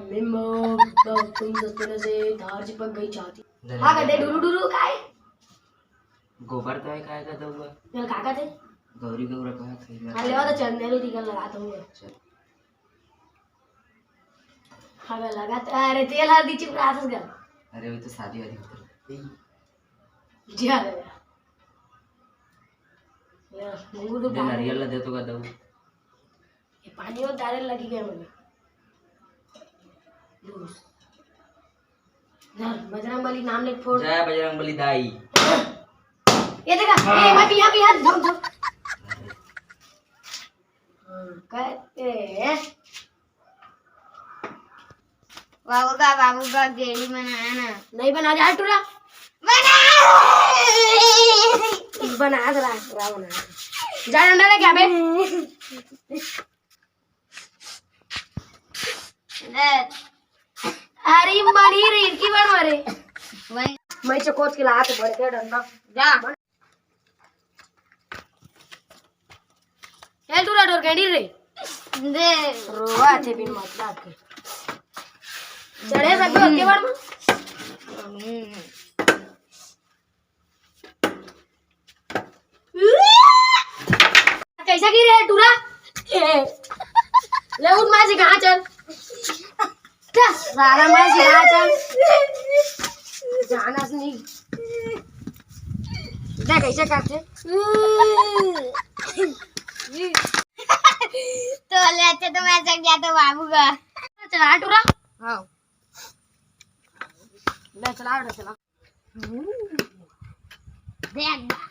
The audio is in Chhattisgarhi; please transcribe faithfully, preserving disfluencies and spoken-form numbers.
मिम्बो, तो तुम दोस्तों में से धार चिपक गई छाती। हाँ, कहते डुरु डुरु काय? गोबर तो है, काय का दउआ? चल, का कहते? गौरी गौरा कहा थे। हाँ, लेवा तो चंदेल टीका लगा तो हुआ। चल। हाँ, मैं लगा तो, अरे, तेल हल्दी चिपका था उसका। अरे, वो तो शादी वादी होती है। जी हाँ, भैया। ले, मुंगू तो दे, डाल। नारियल ला दे तो का दऊ। ये पानी में डाले लगी गया मुझे। लूस। धर, बजरंग बली नाम ले फोड़। जय बजरंग बली दाई। ये देखा, ए, मत यहाँ पे, यहाँ, धम, धम। हाँ, कहते हैं। बाबू का, बाबू का गेड़ी बनाया ना। नहीं बना, जा टूरा। बना। बना दे रहा, पूरा बना। जा डंडा लेके आ बे। ले। अरे मनी रे, इनकी बार मारे। वही। मैं चकोच के लात बढ़ के डंडा। जा। चल टूरा डोर कैंडी रे। दे। रोवा थे बिन मतलब के। चढ़े सकते हो के बार में। कैसा गिरे है टूरा? ए, ले उठ मार से कहाँ चल। क्या? सारा मार से कहाँ चल। जाना से नहीं। देख कैसे करते। तो ले अच्छा तो मैं चल गया तो बाबू का। चला टूरा। हाँ। ले चला, ले चला। देख,